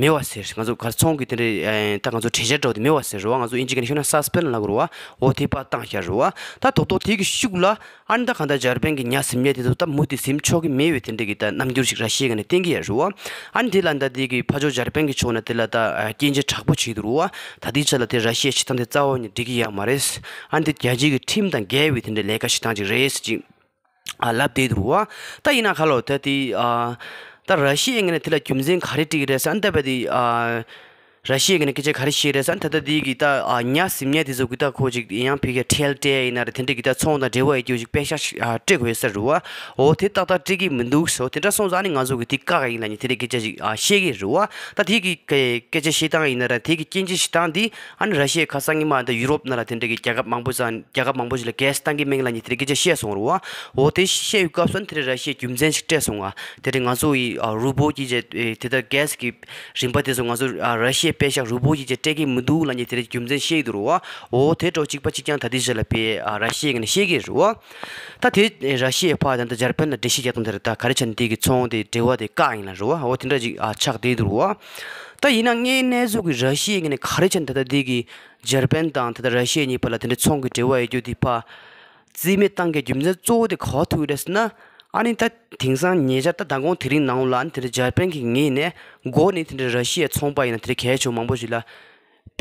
མེད་པ་ཟེར། ང་ཚོ་གར་ཚོང་གི་དེ་འདྲའི་ད་ང་ཚོ་གྲོས་འཆར་འདྲ་བོ་དེ་མེད་པ་ཟེར་རེད་བ། ང་ཚོ་ཨིན་ཇི་སྐད་ནས་ཤོད་ན་སཱ་སི་པེན་ལབ་དགོས་རེད་བ། འོ་དེ་ཕར་བཏང་བཞག་རེད་བ། ད་ད་ལྟ་དེ་གི་ཤུགས་ལ་ཨ་ནི་ད་གང་ལྟར་འཇར་པན་གྱི་ཉ་ཟིན་ཉ་དེ་ཚོ་ད་མུ་མཐུད་ཟིན་ཆོག་གི་མེད་པའི་དེ་འདྲ་གི་ད་རྣམ་འགྱུར་ཞིག་ར་ཤི་ཡའི་ངོས་ནས་བསྟན་གྱི་ཡོད་རེད་བ། ཨ་ནི་དེ་ལ་ད་དེ་གི་ཕར་ཕྱོགས་འཇར་པན་གྱི་ཕྱོགས་ནས་དེ་ལ་ད་སྐྱོན་བརྗོད་དྲག་པོ་བྱེད་ཀྱི་འདུག་རེད་བ། ད་ལྟའི་ཆ་ལ་དེ་ར་ཤི་ཡའི་བྱེད་སྟངས་དེ་རྩ་བ་ནས་འགྲིག་གི་ཡོད་མ་རེད། ཨ་ནི་དེ་རྒྱལ་སྤྱིའི་གི་ཁྲིམས་དང་འགལ་བའི་དེ་འདྲའི་ལས་ཀ་བྱེད་སྟངས་ཅིག་རེད་ཟེར་ཅིག་ཨ་ལབ་བསྡད་འདུག་རེད་བ། ད་ཡིན་ན་ཁ་ལོ་ད་དེ་ཨ་ད་ར་ཤི་ཡའི་ངོས་ནས་དེ་ལ་རྒྱུ་མཚན་ག་རེ་སྤྲད་ཀྱི་རེད་ཟེར། ཨ་ནི་ད་བ་དེ་ཨ་ར་ཤི་ཡའི་ངོས་ནས་སྐད་ཆ་ག་རེ་བཤད་རེད་ཟེར། ཨ་ནི་ད་ལྟ་དེ་གི་ད་ཨ་ཉ་ཟིན་ཉ་དེ་ཚོ་གི་ད་ཁོ་ཅིག་ཡང་ཕ་གིར་ཁྲལ་སྤྲད་ཡིན་ན་རེད། དེ་འདྲ་གི་ད་ཚོང་དང་འབྲེལ་བ་ཡོད་རྒྱུ་ཅིག་པེ་ཤག་ཞིག་ཨ་སྤྲད་དགོས་ཡོད་ས་རེད་བ། འོ་དེ་ཏག་ཏག་སྤྲད་ཀྱི་མི་འདུག་ཟེར། དེ་འདྲ་སོང་ཙང་ཨ་ནི་ང་ཚོ་གི་དེ་བཀག་ཡིན་ལབ་ནས་དེ་འདྲ་སྐད་ཆ་ཅིག་ཨ་བཤད་ཀྱི་རེད་བ། ད་དེ་གི་སྐད་ཆ་བཤད་སྟངས་ཡིན་ན་རེད། དེ་གི་སྐྱོན་བརྗོད་བྱེད་སྟངས་དེ་ཨ་ནི་ར་ཤི་ཡའི་ཁ་སང་ཉི་མ་ད་ཡུ་རོབ་ནང་ལ་དེ་འདྲ་གི་རྒྱལ་ཁབ་མང་པོ་ཙང་རྒྱལ་ཁབ་མང་པོ་ཞིག་ལ་གྷེ་སི་བཏང་གི་མེད་ལབ་ནས་དེ་འདྲ་སྐད་ཆ་བཤད་སོང་རེད་བ། འོ་དེ་བཤད་ཡོད་སྐབས་སུ་དེ་འདྲ་ར་ཤི་ཡས་རྒྱུ་མཚན་ཞིག་སྤྲད་སོང་ང་། དེ་འདྲ་ང་ཚོ་ཡི་ཨ་རུ་སྦོ་གྱི་རྗེས་དེ་ལྟར་གྷེ་སི་གི་རིན་པ་དེ་ཚོ་ང་ཚོ་ཨ་ར་ཤི་ཡའི་པེ་ཤག་རུ་སྦོ་གྱི་རྗེས་སྤྲད་ཀྱི་མི་འདུག་ལབ་ནས་དེ་འདྲ་རྒྱུ་མཚན་བཤད་ཀྱི་འདུག་རེད་བ། འོ་དེ་འདྲ་གཅིག་པ་གཅིག་རྐྱང་ད་ལྟའི་ཆ་ལ་དཔེ་ཨ་ར་ཤི་ཡའི་ངོས་ནས་བཤད་ཀྱི་རེད་བ། ད་དེ་ར་ཤི་ཡའི་ཕར་ད་ལྟ་འཇར་པན་ལ་འགྲེལ་བཤད་རྒྱག་སྟངས་དེ་རེད། ད་ག་རེ་བྱས་ནས་དེ་གི་ཚོང་དེ་འབྲེལ་བ་དེ་བཀག་ཡིན་ལབ་རེད་བ། འོ་དེ་འདྲ་ཅིག་ཨ་ཆགས་བསྡད་འདུག་རེད་བ། ད་ཡིན་ན་དངོས་གནས་ཚུལ་གྱི་ར་ཤི་ཡའི་ངོས་ནས་ག་རེ་བྱས་ནས་ད་ལྟ་དེ་གི་འཇར་པན་དང་ད་ལྟ་ར་ཤི་ཡའི་གཉིས་བར་ལ་དེ་འདྲ་ཚོང་གི་འབྲེལ་བ་ཡོད་རྒྱུ་དེ་ཕར་རྩིས་མེད་བཏང་གི་རྒྱུ་མཚན་གཙོ་བོ་དེ་ག་པར་ཐུག་རེད་ཟེར་ན། ཨ་ནི་ད་དེང་སང་ཉེ་ཆར་ད་མདང་དགོང་དེ་རིང་ནང་ལ་ཨ་ནི་དེ་འདྲ་འཇར་པན་གྱི་ངོས་ནས་འགོ་ནས་དེ་འདྲ་ར་ཤི་ཡའི་ཚོང་པ་ཡིན་ན་དེ་འདྲ་གལ་ཆེ་བ་མང་པོ་ཞིག་ལ་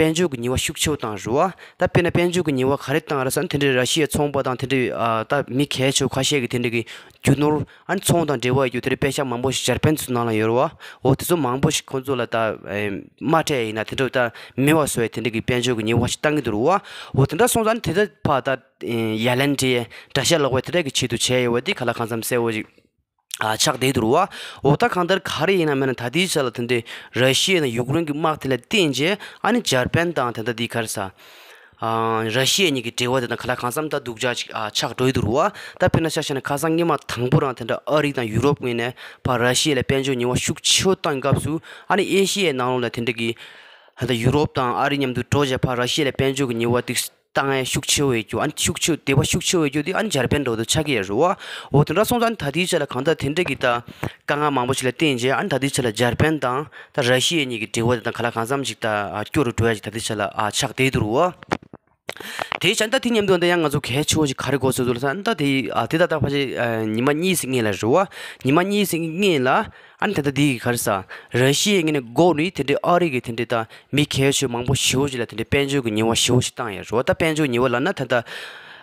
དཔལ་འབྱོར་གྱི་ཉེས་པ་ཤུགས་ཆེ་བ་བཏང་རེད་བ། ད་དཔེར་ན་དཔལ་འབྱོར་གྱི་ཉེས་པ་ག་རེ་བཏང་རེད་ཟེར་ན། དེ་འདྲའི་ར་ཤི་ཡའི་ཚོང་པ་དང་དེ་འདྲའི་ཨ་ད་མི་གལ་ཆེ་བ་ཁ་ཤས་ཀྱི་དེ་འདྲ་གི་རྒྱུ་ནོར་ཨ་ནི་ཚོང་དང་འབྲེལ་བ་ཡོད་རྒྱུ་དེ་འདྲའི་པེ་ཤག་མང་པོ་ཞིག་འཇར་པན་ཚོའི་ནང་ལ་ཡོད་རེད་བ། འོ་དེ་ཚོ་མང་པོ་ཞིག་ཁོང་ཚོ་ལ་ད་ཨེ་མ་སྤྲད་ཡིན་ན་དེ་འདྲ་ད་མེད་པ་བཟོ་ཡ་དེ་འདྲ་གི་དཔལ་འབྱོར་གྱི་ཉེས་པ་ཞིག་བཏང་གི་འདུག་རེད་བ། འོ་དེ་འདྲ་སོང་ཙང་ཨ་ནི་དེ་ད་ཕར་ད་ཡ་ལན་སྤྲད་དགྲ་ཤ་ལོག་པའི་དེ་འདྲ་གི་ཆེད་དུ་བྱས་ཡོད་པ་དེ་ཁ་ལག་གང་འཚམ་གསལ་བོ་ཞིག་ཨ་ཆགས་བསྡད་འདུག་རེད་བ། འོ་ད་གང་ལྟར་ག་རེ་ཡིན་ན་མིན་ན་ད་ལྟའི་ཆ་ལ་དེ་འདྲའི་ར་ཤི་ཡ་དང་ཡུཀ་རེན་གྱི་དམག་དེ་ལ་བརྟེན་བྱས་ཨ་ནི་འཇར་པན་དང་དེ་འདྲ་དེ་ག་རེ་ཟ། ཨ་ར་ཤི་ཡ་གཉིས་ཀྱི་འབྲེལ་བ་དེ་དང་ག་ལ་གང་འཚམ་ད་སྡུག་ཅག་ཅིག་ཨ་ཆགས་འགྲོ་ཡི་འདུག་རེད་བ། ད་དཔེར་ན་ཆ་བཞག་ན་ཁ་སང་སྔོན་མ་དང་པོ་རང་དེ་འདྲ་ཨ་རི་དང་ཡུ་རོབ་ངོས་ནས་ཕར་ར་ཤི་ཡ་ལ་དཔལ་འབྱོར་ཉེས་པ་ཤུགས་ཆེ་བོ་བཏང་སྐབས་སུ་ཨ་ནི་ཨེ་ཤི་ཡའི་ནང་ལོགས་ལ་དེ་འདྲ་གི་ད་ཡུ་རོབ་དང་ཨ་རི་མཉམ་དུ་འགྲོ་བྱས་ཕར་ར་ཤི་ཡ་ལ་དཔལ་འབྱོར་གྱི་ཉེས་པ་དེ་བཏང་ཡ་ཤུགས་ཆེ་བོ་ཡོད་རྒྱུ། ཨ་ནི་ཤུགས་ཆེ་བོ་དེ་བ་ཤུགས་ཆེ་བོ་ཡོད་རྒྱུ་དེ་ཨ་ནི་འཇར་པན་འགྲོ་དུ་ཆགས་ཀྱི་ཡོད་རེད་བ། འོ་དེ་འདྲ་སོང་ཙང་ཨ་ནི་ད་ལྟའི་ཆ་ལ་གང་ལྟར་དེ་འདྲ་གི་ད་དཀའ་ངལ་མང་པོ་ཞིག་ལ་བརྟེན་རྗེས་ཨ་ནི་ད་ལྟའི་ཆ་ལ་འཇར་པན་དང་ད་ར་ཤི་ཡ་གཉིས་ཀྱི་འབྲེལ་བ་དེ་དང་ག་ལ་གང་འཚམ་ཞིག་ད་ཨ་སྐྱོ་རུ་འགྲོ་ཡ་ཞིག་ད་ལྟའི་ཆ་ལ་ཨ་ཆགས་བསྡད་འདུག་རེད་བ། དེའི་ཆ་ད་དེ་མཉམ་དུ་ད་ཡང་ང་ཚོ་གལ་ཆེ་བོ་ཞིག་ག་རེ་གོ་ཚོད་འདུག་ལ་ས་ད་དེ་ཨ་དེ་ད་ད་ཕལ་ཆེར་ཨ་ཉི་མ་གཉིས་ཙམ་སྔོན་ལ་རེད་བ། ཉི་མ་གཉིས་ཙམ་སྔོན་ལ་ཨ་ནི་ད་ལྟ་དེ་གི་ག་རེ་ཟ། ར་ཤི་ཡའི་ངོས་ནས་འགོ་ནས་དེ་འདྲའི་ཨ་རི་གི་དེ་འདྲའི་ད་མི་གལ་ཆེ་མང་པོ་ཞེ་པོ་ཅིག་ལ་དེ་འདྲའི་དཔལ་འབྱོར་གྱི་ཉེས་པ་ཞེ་པོ་ཅིག་བཏང་ཡོད་རེད་བ། ད་དཔལ་འབྱོར་ཉེས་པ་ལབ་ན་ད་ལྟ་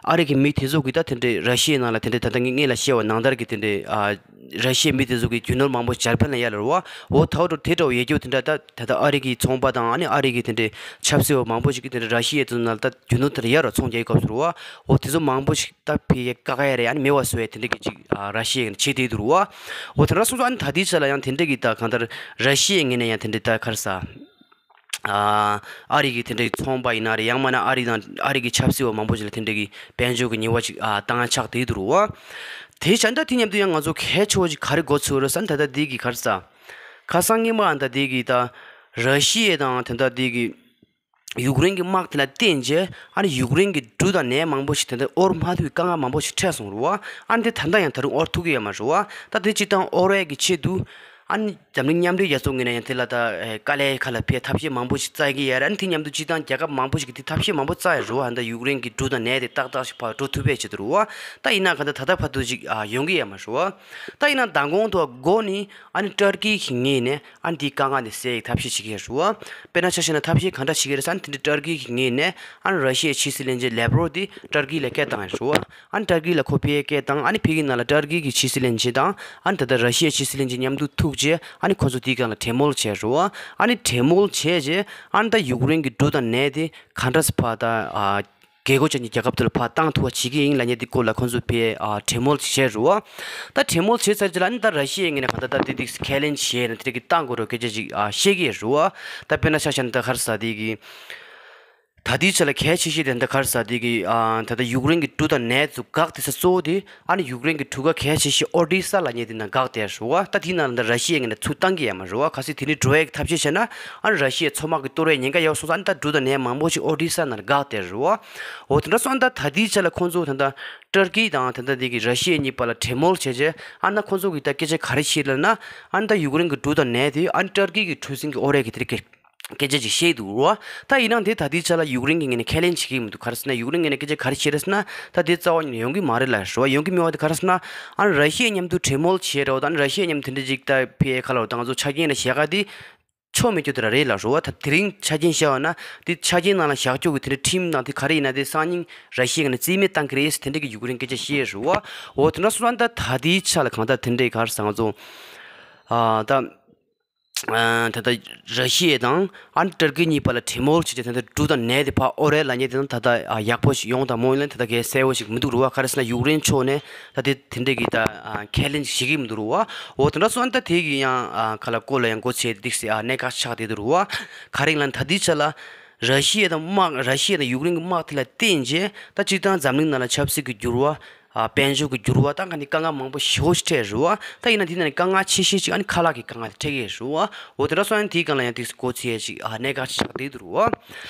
ཨ་རི་གི་མི་དེ་ཚོ་གི་ད་དེ་འདྲའི་ར་ཤི་ཡའི་ནང་ལ་དེ་འདྲའི་ད་ལྟ་ངས་སྔོན་ལ་བཤད་པ་ནང་ལྟར་གི་དེ་འདྲའི་ཨ་ར་ཤི་ཡའི་མི་དེ་ཚོ་གི་རྒྱུ་ནོར་མང་པོ་འཇར་པན་ལ་ཡར་ལ་རེད་བ། འོ་ད་འོ་དེ་འདྲ་བོ་ཡོད་རྒྱུ་དེ་འདྲ་ད་ད་ལྟ་ཨ་རི་གི་ཚོང་པ་དང་ཨ་ནི་ཨ་རི་གི་དེ་འདྲའི་ཆབ་སྲིད་པ་མང་པོ་ཞིག་གི་དེ་འདྲའི་ར་ཤི་ཡའི་དེ་ཚོ་ནང་ལ་ད་རྒྱུ་ནོར་དེ་འདྲ་ཡར་ལ་ཚོང་རྒྱག་གི་སྐབས་སུ་རེད་བ། འོ་དེ་ཚོ་མང་པོ་ཞིག་ད་ཕ་གིར་བཀག་ཡ་རེད། ཨ་ནི་མེད་པ་བཟོ་ཡ་དེ་འདྲ་གི་ཅིག་ཨ་ར་ཤི་ཡ་གི་བྱེད་བསྡད་འདུག་རེད་བ། འོ་དེ་འདྲ་སོང་ཙང་ཨ་ནི་ད་ལྟའི་ཆ་ལ་ཡང་དེ་འདྲ་གི་ད་གང་ལྟར་ར་ཤི་ཡའི་ངོས་ནས་ཡང་དེ་འདྲ་ད་ག་རེ་ཟ། ཨ་ཨ་རི་གི་དེ་འདྲའི་ཚོང་པ་ཡིན་ན་རེད། ཡང་མིན་ན་ཨ་རི་དང་ཨ་རི་གི་ཆབ་སྲིད་པ་མང་པོ་ཞིག་ལ་དེ་འདྲ་གི་དཔལ་འབྱོར་གྱི་ཉེས་པ་ཅིག་ཨ་བཏང་ཡ་ཆགས་བསྡད་འདུག་རེད་བ། དེ་བྱས་ད་དེ་མཉམ་དུ་ཡང་ང་ཚོ་གལ་ཆེ་བོ་ཅིག་ག་རེ་གོ་ཚོད་རེད་ཟེར་ན་ད་ལྟ་འདི་གི་ག་རེ་ཟ། ཁ་སང་སྔོན་མ་ཨ་ད་འདི་གི་ད་ར་ཤི་ཡ་དང་དེ་འདྲ་འདི་གི་ཡུཀ་རེན་གྱི་དམག་དེ་ལ་བརྟེན་རྗེས་ཨ་ནི་ཡུཀ་རེན་གྱི་འབྲུ་དང་ནས་མང་པོ་ཞིག་དེ་འདྲ་དབོར་མ་ཐུབ་པའི་དཀའ་ངལ་མང་པོ་ཞིག་འཕྲད་སོང་རེད་བ། ཨ་ནི་དེ་ད་ལྟ་ཡང་ད་རུང་དབོར་ཐུབ་ཀྱི་ཡོད་མ་རེད་བ། ད་དེ་སྤྱིར་བཏང་དབོར་བའི་གི་ཆེད་དུ་ཨ་ནི་འཛམ་གླིང་མཉམ་འབྲེལ་རྒྱལ་ཚོགས་ངོས་ནས་ཡང་དེ་ལ་ད་དཀའ་ལས་ཁག་ལ་ཕར་ཐབས་ཤེས་མང་པོ་ཞིག་བཙལ་གྱི་ཡོད་རེད། ཨ་ནི་དེ་མཉམ་དུ་སྤྱིར་བཏང་རྒྱལ་ཁབ་མང་པོ་ཞིག་གིས་དེ་ཐབས་ཤེས་མང་པོ་བཙལ་ཡོད་རེད་བ། ཨ་ནི་ད་ཡུཀ་རེན་གྱི་འབྲུ་དང་ནས་དེ་ཏག་ཏག་ཞིག་ཕར་འགྲོ་ཐུབ་པའི་ཆེད་དུ་རེད་བ། ད་ཡིན་ན་ག་ད་ད་ལྟ་བར་དུ་ཞིག་ཡོང་གི་ཡོད་མ་རེད་བ། ད་ཡིན་ན་མདང་དགོང་དུ་འགོ་ནས་ཨ་ནི་ཏར་ཀི་གི་ངོས་ནས་ཨ་ནི་དེའི་དཀའ་ངལ་དེ་སེལ་ཡག་ཐབས་ཤེས་བྱེད་ཀྱི་ཡོད་རེད་བ། དཔེར་ན་ཆ་བཞག་ན་ཐབས་ཤེས་ག་འདྲ་བྱེད་ཀྱི་རེད་ཟེར་ན་དེ་འདྲ་ཏར་ཀི་གི་ངོས་ནས་ཨ་ནི་ར་ཤི་ཡའི་ཕྱི་སྲིད་བློན་ཆེན་ལེབ་རོབ་དེ་ཏར་ཀི་ལ་སྐད་བཏང་ཡོད་རེད་བ། ཨ་ནི་ཏར་ཀི་ལ་ཁོ་ཕར་སྐད་བཏང་། ཨ་ནི་ཕ་གི་ནང་ལ་ཏར་ཀི་གི་ཕྱི་སྲིད་བློན་ཆེན་དང་ཨ་ནི་ད་ལྟ་ར་ཤི་ཡའི་ཕྱི་སྲིད་བློན་ཆེན་མཉམ་དུ་ཐུག་རྗེས་ཨ་ནི་ཁོ་ཚོ་དེའི་སྒང་ལ་གྲོས་མོལ་བྱས་རེད་བ། ཨ་ནི་གྲོས་མོལ་བྱས་རྗེས་ཨ་ནི་ད་ཡུཀ་རེན་གྱི་འབྲུ་དང་ནས་དེ་ག་འདྲ་སེ་ཕར་ད་ཨ་རྒྱལ་སྒོ་ཅན་གྱི་རྒྱལ་ཁབ་དེ་ལ་ཕར་བཏང་ཐུབ་པ་བྱེད་ཀྱི་ཡིན་ལབ་མཁན་དེ་སྐོར་ལ་ཁོང་ཚོས་ཕར་ཨ་གྲོས་མོལ་བྱས་རེད་བ། ད་གྲོས་མོལ་བྱས་ཚར་རྗེས་ལ་ཨ་ནི་ད་ར་ཤི་ཡའི་ངོས་ནས་གང་ལྟར་ད་དེ་དེ་ཁས་ལེན་བྱས་ནས་དེ་འདྲ་གི་བཏང་དགོས་རེད་སྐད་ཆ་ཅིག་ཨ་བཤད་ཀྱི་ཡོད་རེད་བ། ད་དཔེར་ན་ཆ་བཞག་ན་ད་ག་རེ་ཟ་དེ་གི་ད་ལྟའི་ཆ་ལ་གལ་ཆེ་ཤོས་དེ་འདི་ག་རེ་ཟེར་དེ་གི་ཨ་ད་ལྟ་ཡུཀ་རེན་གྱི་འབྲུ་དང་ནས་ཚོ་འགག་དེ་ས་གཙོ་བོ་དེ་ཨ་ནི་ཡུཀ་རེན་གྱི་གྲུ་ཁ་གལ་ཆེ་ཤོས་ཨོ་ཌི་ས་ལབ་མཁན་དེ་ནང་འགག་བསྡད་ཡོད་རེད་བ། ད་དེའི་ནང་ལ་ད་ར་ཤི་ཡའི་ངོས་ནས་ཚུར་བཏང་གི་ཡོད་མ་རེད་བ། གལ་སྲིད་དེ་ནས་འགྲོ་ཡས་ཀྱི་ཐབས་ཤེས་བྱས་ན་ཨ་ནི་ར་ཤི་ཡའི་མཚོ་དམག་གི་གཏོར་ཡས་ཉེན་ཁ་ཡོད་སོང་ཙང་ཨ་ནི་ད་འབྲུ་དང་ནས་མང་པོ་ཞིག་ཨོ་ཌི་ས་ནང་ལ་འགག་བསྡད་ཡོད་རེད་བ། འོ་དེ་འདྲ་སོང་ཙང་ད་ད་ལྟའི་ཆ་ལ་ཁོང་ཚོ་ད་ལྟ་ཏུར་ཀི་དང་ད་ལྟ་དེ་གི་ར་ཤི་ཡ་གཉིས་བར་ལ་གྲོས་མོལ་བྱས་རྗེས་ཨ་ནི་ཁོང་ཚོ་གི་ད་སྐད་ཆ་ག་རེ་བཤད་ལབ་ན་ཨ་ནི་ད་ཡུཀ་རེན་གྱི་འབྲུ་དང་ནས་དེ་ཨ་ནི་ཏུར་ཀི་གི་གྲུ་གཟིངས་ཀྱི་ཨོ་རེད་གི་དེ་རིགས་སྐད་ཆ་ཅིག་བཤད་འདུག་རོ། ད་ཡིན་ནའང་དེ་ད་ལྟའི་ཆ་ལ་ཡུཀ་རེན་གྱི་ངོས་ནས་ཁས་ལེན་བྱེད་ཀྱི་མི་འདུག་ག་རེ་ཟེར་ན་ཡུཀ་རེན་གྱི་ངོས་ནས་སྐད་ཆ་ག་རེ་བཤད་རེད་ཟེར་ན་ད་དེ་རྩ་བ་ཉིད་ནས་ཡོང་གི་མ་རེད་ལབ་རོ། ཡོང་གི་མེད་པ་དེ་ག་རེ་ཟེར་ན་ཨ་ནི་ར་ཤི་ཡའི་མཉམ་དུ་གྲོས་མོལ་བྱས་རོགས་དང་ར་ཤི་ཡའི་མཉམ་དུ་དེ་འདྲ་ཅིག་ད་ཕེ་ཁ་ལོ་དང་ང་ཚོ་ཆ་རྐྱེན་ལ་བཞག་ག་དེ་ཆོ་མེད་རྒྱུ་དེ་ར་རེད་ལབ་རོ་བ། ད་དེ་རིང་ཆ་རྐྱེན་བཤད་པ་ན་དེ་ཆ་རྐྱེན་ནང་ལ་བཞག་རྒྱུ་གི་དེ་འདྲ་ཁྲིམས་ནང་དེ་ག་རེ་ཡིན་ན་དེ་སང་ཉིན་ར་ཤི་ཡ་ནས་རྩིས་མེད་བཏང་གི་རེད་ཟེར་དེ་འདྲ་གི་ཡུཀ་རེན་སྐད་ཆ་བཤད་རོ་བ། འོ་དེ་འདྲ་སོང་ཙང་ད་ད་ལྟའི་ཆ་ལ་གང་ལྟར་དེ་འདྲའི་ག་རེ་ཟེར་ང་ཚོ་ཨ་ད་ཨ་ད་ལྟ་ར་ཤི་ཡ་དང་ཨ་ནི་ཏུར་ཀི་གཉིས་བར་ལ་གྲོས་མོལ་བྱས་རྗེས་ད་ལྟ་འབྲུ་དང་ནས་དེ་ཕར་ཨོ་རེད་ལབ་མཁན་དེ་ད་ད་ཡག་པོ་ཞིག་ཡོང་དང་མ་ཡོང་ལབ་ན་ད་ལྟ་གལ་གསལ་པོ་ཞིག་མི་འདུག་རོ་བ། ག་རེ་ཟེར་ན་ཡུཀ་རེན་ཕྱོགས་ནས་ད་དེ་དེ་འདྲ་གི་ད་ཁས་ལེན་ཞིག་བྱེད་ཀྱི་མི་འདུག་རོ་བ། འོ་དེ་འདྲ་སོང་ཙང་ད་དེ་གི་ཡང་ག་ལ་སྐོར་ལ་ཡང་སྒོ་ཕྱེ་འདུག་ཟེར་གནད་འགག་ཆགས་བསྡད་འདུག་རོ་བ། ག་རེ་ཡིན་ལབ་ན་ད་ལྟའི་ཆ་ལ་ར་ཤི་ཡ་དང་དམག་ར་ཤི་ཡ་དང་ཡུཀ་རེན་གྱི་དམག་དེ་ལ་བརྟེན་རྗེས་ད་སྤྱིར་བཏང་འཛམ་གླིང་ནང་ལ་ཆབ་སྲིད་ཀྱི་འགྱུར་བ་དཔལ་འབྱོར་གྱི་འགྱུར་བ་དང་ག་ནི་དཀའ་ངལ་མང་པོ་ཞེ་པོ་ཞིག་འཕྲད་རེད་བ། ད་ཡིན་ན་དེ་ནང་ནས་དཀའ་ངལ་ཆེ་ཤོས་ཅིག་ཨ་ནི་ཁ་ལག་གི་དཀའ་ངལ་དེ་འཕྲད་ཀྱི་རེད་བ། འོ་དེ་འདྲ་སོང་ཡང་དེའི་སྒང་ལ་ཡང་དེ་སྒོ་ཕྱེ་ཡས་ཅིག་ཨ་གནད་འགག་ཆགས་བསྡད་འདུག་རེད་བ།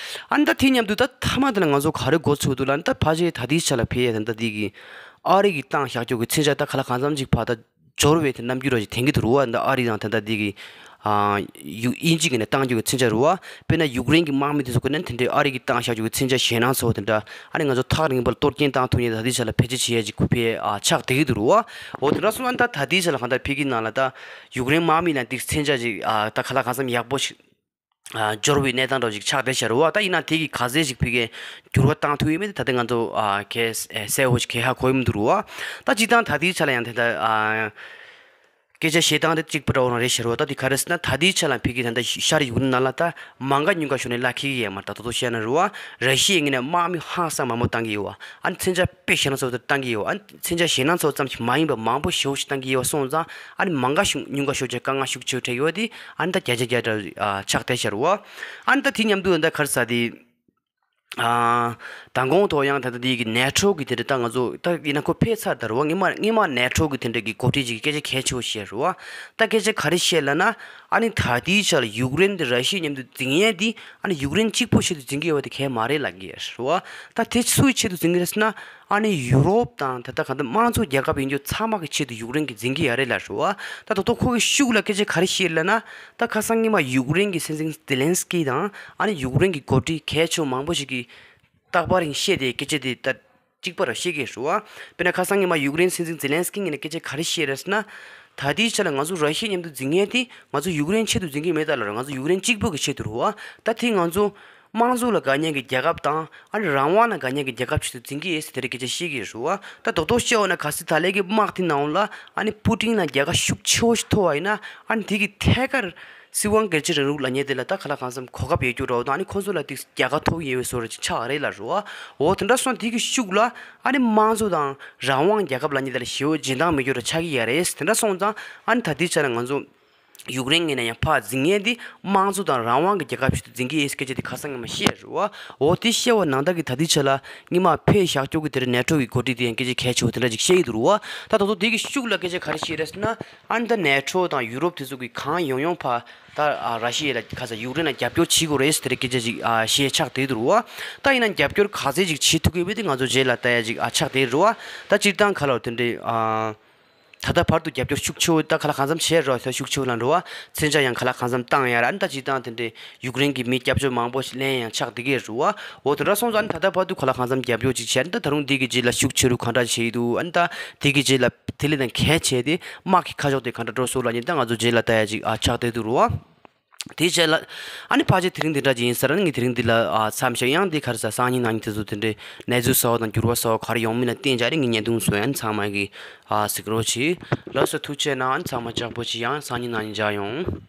ཨ་ནི་ད་དེ་མཉམ་དུ་ད་མཐའ་མ་དེ་ལ་ང་ཚོ་ག་རེ་མགོ་ཚོས་འདུག་ལབ་ན་ད་ཕལ་ཆེར་ད་ལྟའི་ཆ་ལ་ཕེ་ཡས་ད་ལྟ་དེ་གི་ཨ་རི་གི་བཏང་བཞག་རྒྱུ་གི་མཚོན་ཆ་ད་ག་ལ་གང་འཚམ་ཅིག་ཕར་ད་འབྱོར་བའི་དེ་རྣམ་འགྱུར་ར་ཞིག་ཐོན་གྱི་འདུག་རེད་བ། ད་ཨ་རི་དང་ད་ལྟ་དེ་གི་ཨ་ཡུ་དབྱིན་ཇི་གི་ནས་བཏང་རྒྱུ་གི་མཚོན་ཆ་རེད་བ། དཔེར་ན་ཡུཀ་རེན་གྱི་དམག་མི་དེ་ཚོ་གི་ནས་དེ་འདྲའི་ཨ་རི་གི་བཏང་བཞག་རྒྱུ་གི་མཚོན་ཆ་ཞེད་སྣང་ཚ་བོ་དེ་འདྲ་ཨ་ནི་ང་ཚོ་ཐག་རིང་པོ་ལ་གཏོར་སྐྱོན་བཏང་ཐུབ་མཁན་ད་ལྟའི་ཆ་ལ་ཕལ་ཆེར་བྱེད་ཡས་ཅིག་ཁུ་ཕའི་ཨ་ཆགས་བསྡད་ཀྱི་འདུག་རེད་བ། འོ་དེ་འདྲ་སོང་ཙང་ད་ད་ལྟའི་ཆ་ལ་གང་ལྟར་ཕ་གི་ནང་ལ་ད་ཡུཀ་རེན་དམག་མི་ལ་འདི་མཚོན་ཆ་ཅིག་ཨ་ད་ག་ལ་གང་འཚམ་ཡག་པོ་ཞིག་ཨ་འབྱོར་བའི་གནས་སྟངས་འདྲ་བོ་ཞིག་ཆགས་བསྡད་ཤག་རེད་བ། ད་ཡིན་ན་དེ་གི་ག་ཚད་ཅིག་ཕ་གིའི་འགྱུར་བ་བཏང་ཐུབ་ཡོད་མེད་དེ་ད་ལྟ་ང་ཚོ་ཨ་གལ་གསལ་པོ་ཞིག་གལ་ཧ་གོ་ཡི་མི་འདུག་རེད་བ། ད་སྤྱིར་བཏང་ད་ལྟའི་ཆ་ལ་ཡང་དེ་ལྟར་ཨ་སྐད་ཆ་བཤད་སྟངས་དེ་གཅིག་པ་འདྲ་བོ་རང་རེད་ཤག་རེད་བ། ད་དེ་ག་རེ་ཟེར་ན་ད་ལྟའི་ཆ་ལ་ཕ་གི་ད་ལྟ་ཤར་ཡུཀ་རེན་ནང་ལ་ད་མང་ག་ཉུང་ག་ཞོར་ནས་ལ་ཁེལ་གི་ཡོད་མ་རེད། ད་ད་དུང་བཤད་ན་རེད་བ། ར་ཤི་ཡའི་ངོས་ནས་དམག་མི་ཧང་སང་མང་པོ་བཏང་གི་ཡོད་བ། ཨ་ནི་མཚོན་ཆ་དཔེ་ཞེད་སྣང་ཚ་བོ་དེ་བཏང་གི་ཡོད་བ། ཨ་ནི་མཚོན་ཆ་ཞེད་སྣང་ཚ་བོ་ཙམ་ཞིག་མ་ཡིན་པ་མང་པོ་ཞེ་པོ་ཞིག་བཏང་གི་ཡོད་བ་སོང་ཙང་ཨ་ནི་མང་ག་ཤོ་ཉུང་ག་ཤོར་རྗེས་དཀའ་ངལ་ཤུགས་ཆེ་བོ་འཕྲད་ཡོད་དེ་ཨ་ནི་ད་བརྒྱ་ཆ་བརྒྱ་འདྲ་ཨ་ཆགས་བསྡད་ཤག་རེད་བ། ཨ་ནི་ད་དེ་མཉམ་དུ་ད་ག་རེ་ཟེར་དེ་ཨ་མདང་དགོང་ཐོག་ཡང་ད་ལྟ་དེ་གི་ནེ་ཊོ་གི་དེ་འདྲ་ད་ང་ཚོ་ད་ཡིན་ན་ཁོ་ཕེབས་ཚར་ད་རེད་བ། སྔོན་མ་སྔོན་མ་ནེ་ཊོ་གི་དེ་འདྲ་གི་འགོ་ཁྲིད་ཅིག་གིས་སྐད་ཆ་གལ་ཆེ་བོ་བཤད་རེད་བ། ད་སྐད་ཆ་ག་རེ་བཤད་ལབ་ན་ཨ་ནི་ད་ལྟའི་ཆ་ལ་ཡུཀ་རེན་དེ་ར་ཤི་ཡའི་མཉམ་དུ་འཛིང་ཡས་དེ་ཨ་ནི་ཡུཀ་རེན་གཅིག་པོ་ཆེད་དུ་འཛིང་གི་ཡོད་པ་དེ་གལ་མ་རེད་ལབ་ཀྱི་ཡོད་རེད་བ། ད་དེ་སུའི་ཆེད་དུ་འཛིང་གི་རེད་ཟེར་ན། ཨ་ནི་ཡུ་རོབ་དང་ད་ལྟ་གང་ལྟར་དམངས་གཙོ་རྒྱལ་ཁབ་ཡིན་རྒྱུ་ཚང་མ་གི་ཆེད་དུ་ཡུཀ་རེན་གྱིས་འཛིང་གི་ཡོད་རེད་ལབ་རེད་བ། ད་ད་དུང་ཁོ་གི་ཤུགས་ལ་སྐད་ཆ་ག་རེ་བཤད་ལབ་ན། ད་ཁ་སང་སྔོན་མ་ཡུཀ་རེན་གྱི་སྲིད་འཛིན་ཛེ་ལན་སི་ཀི་དང་ཨ་ནི་ཡུཀ་རེན་གྱི་འགོ་ཁྲིད་གལ་ཆེ་བ་མང་པོ་ཞིག་གིས་རྟག་པར་རིང་བཤད་དེ་སྐད་ཆ་དེ་ད་གཅིག་པ་ར་བཤད་ཀྱི་རེད་བ། དཔེར་ན་ཁ་སང་སྔོན་མ་ཡུཀ་རེན་སྲིད་འཛིན་ཛེ་ལན་སི་ཀི་ངོས་ནས་སྐད་ཆ་ག་རེ་བཤད་རེད་ཟེར་ན། ད་ལྟའི་ཆ་ལ་ང་ཚོ་ར་ཤི་ཡའི་མཉམ་དུ་འཛིང་ཡས་དེ་ང་ཚོ་ཡུཀ་རེན་ཆེད་དུ་འཛིང་གི་མེད་ད་ལབ་རེད། ང་ཚོ་ཡུཀ་རེན་གཅིག་པོ་གི་ཆེད་དུ་རེད་བ། ད་དེ་ང་ཚོ་དམངས་གཙོ་ལ་དགའ་མཁན་གྱི་རྒྱལ་ཁབ་དང་ཨ་ནི་རང་དབང་ལ་དགའ་མཁན་གྱི་རྒྱལ་ཁབ་ཆེད་དུ་འཛིང་གི་ཡོད་ཟེར་དེ་འདྲའི་སྐད་ཆ་བཤད་ཀྱི་ཡོད་རེད་བ། ད་རྡོག་རྡོག་བཤད་འོ་ན་གལ་སྲིད་ད་ལན་གྱི་དམག་དེ་ནང་ལ་ཨ་ནི་པུ་ཏིན་ལ་རྒྱལ་ཁ་ཤུགས་ཆེ་བོ་ཞིག་ཐོབ་པ་ཡིན་ན་ཨ་ནི་དེ་གི་ཐད་ཀར་སྲིད་དབང་སྒེར་གཅོད་རིང་ལུགས་ལབ་མཁན་དེ་ལ་ད་ག་ལ་གང་འཚམ་གོ་སྐབས་ཡོད་རྒྱུ་རེད་བ། དང་ཨ་ནི་ཁོང་ཚོ་ལ་དེ་རྒྱལ་ཁ་ཐོབ་ཀྱི་ཡོད་པའི་བཟོ་འདྲ་ཅིག་ཆགས་རེད་ལབ་རེད་བ། འོ་དེ་འདྲ་སོང་དེ་གི་ཤུགས་ལ་ཨ་ནི་དམངས་གཙོ་དང་རང་དབང་རྒྱལ་ཁབ་ལབ་མཁན་དེ་ལ་ཞེ་པོ་འཇོན་ཐང་མེད་རྒྱུ་རེད་ཆགས་ཀྱི་ཡོད་རེད། དེ་འདྲ་སོང་ཙང་ཨ་ནི་ད་ལྟའི་ཆ་ལ་ང་ཚོ། ཡུཀ་རེན་ངོས་ནས་ཡང་ཕར་འཛིང་མཁན་དེ་དམངས་གཙོ་དང་རང་དབང་གི་རྒྱལ་ཁབ་ཞིག་ཏུ་འཛིང་གི་ཡིན་སྐད་ཆ་དེ་ཁ་སང་ངས་མ་བཤད་རེད་བ། འོ་དེ་བཤད་པ་ནང་ལྟར་གྱི་ད་ལྟའི་ཆ་ལ་སྔོན་མ་ཕེབས་བཞག་རྒྱུ་གི་དེ་རིང་ནེ་ཊོ་གི་འགོ་ཁྲིད་དེ་ཡང་སྐད་ཆ་གལ་ཆེ་བོ་དེ་འདྲ་ཅིག་བཤད་ཀྱི་འདུག་རེད་བ། ད་ད་དུང་དེ་གི་ཤུགས་ལ་སྐད་ཆ་ག་རེ་བཤད་རེད་ཟེར་ན། ཨ་ནི་ད་ནེ་ཊོ་དང་ཡུ་རོབ་དེ་ཚོ་གི་གང་ཡོང་ཡོང་ཕར་ད་ཨ་ར་ཤི་ཡ་ལ་ཁ་ས་ཡུཀ་རེན་ལ་རྒྱབ་སྐྱོར་བྱེད་དགོས་རེད་ཟེར་དེ་འདྲ་སྐད་ཆ་ཅིག་ཨ་བཤད་ཆགས་བསྡད་འདུག་རེད་བ། ད་ཡིན་ན་རྒྱབ་སྐྱོར་ག་ཚད་ཅིག་བྱེད་ཐུབ་ཀྱི་ཡོད་པ་དེ་ང་ཚོ་རྗེས་ལ་ལྟ་ཡ་ཅིག་ཨ་ཆགས་བསྡད་རེད་བ། ད་སྤྱིར་བཏང་ག་ལ་དེ་འདྲའི་ཨ། ད་ལྟ་བར་དུ་རྒྱབ་སྐྱོར་ཤུགས་ཆེ་བོ་ད་ག་ལ་གང་འཚམ་བྱས་རོགས་ད་ཤུགས་ཆེ་བོ་ལ་འགྲོ་བ། མཚོན་ཆ་ཡང་ག་ལ་གང་འཚམ་བཏང་ཡ་ར་ཨ་ནི་ད་སྤྱིར་བཏང་དེ་འདྲའི་ཡུཀ་རེན་གྱི་མི་སྐྱབས་བཅོལ་མང་པོ་ཞིག་ལེན་ཡང་ཆགས་བསྡད་ཀྱི་རེད་བ། འོ་དེ་འདྲ་སོང་ཙང་ཨ་ནི་ད་ལྟ་བར་དུ་ག་ལ་གང་འཚམ་རྒྱབ་སྐྱོར་ཅིག་བྱས་ཨ་ནི་ད་ད་རུང་འདི་གི་རྗེས་ལ་ཤུགས་ཆེ་རུ་གང་འདྲ་བྱེད་ཀྱི་འདུག་ཨ་ནི་ད་དེ་གི་རྗེས་ལ་དེ་ལས་ད་གལ་ཆེ་དེ་དམག་གི་ཁ་ཕྱོགས་དེ་གང་འདྲ་འགྲོ་སོང་ལབ་ནི་ད་ང་ཚོ་རྗེས་ལ་ལྟ་ཡ་ཅིག་ཨ་ཆགས་བསྡད་འདུག་རེད་བ། དེའི་རྗེས་ལ་ཨ་ནི་ཕལ་ཆེར་དེ་རིང་འདི་འདྲ་ཅིག་ཡིན་ས་ར་ཨ་ནི་ངས་དེ་རིང་འདི་ལ་ཨ་མཚམས་བཞག་ཡང་འདི་ག་རེ་ཟ་སང་ཉིན་གནངས་ཉིན་དེ་ཚོ་དེ་འདྲའི་གནས་ཚུལ་གསར་བ་དང་འགྱུར་བ་གསར་བ་ག་རེ་ཡོང་མིན་ལ་བརྟེན་བྱས་ཨ་ནི་ངས་བརྙན་ཐུང་བཟོ་ཡ་ཨ་ནི་ཚང་མ་གི་ཨ་གཟིགས་རོགས་གྱིས། ལགས་སོ་ཐུགས་རྗེ་གནང་། ཨ་ནི་ཚང་མ་ལྕགས་པོ་གྱིས། ཡང་སང་ཉིན་གནངས་ཉིན་མཇལ་ཡོང་།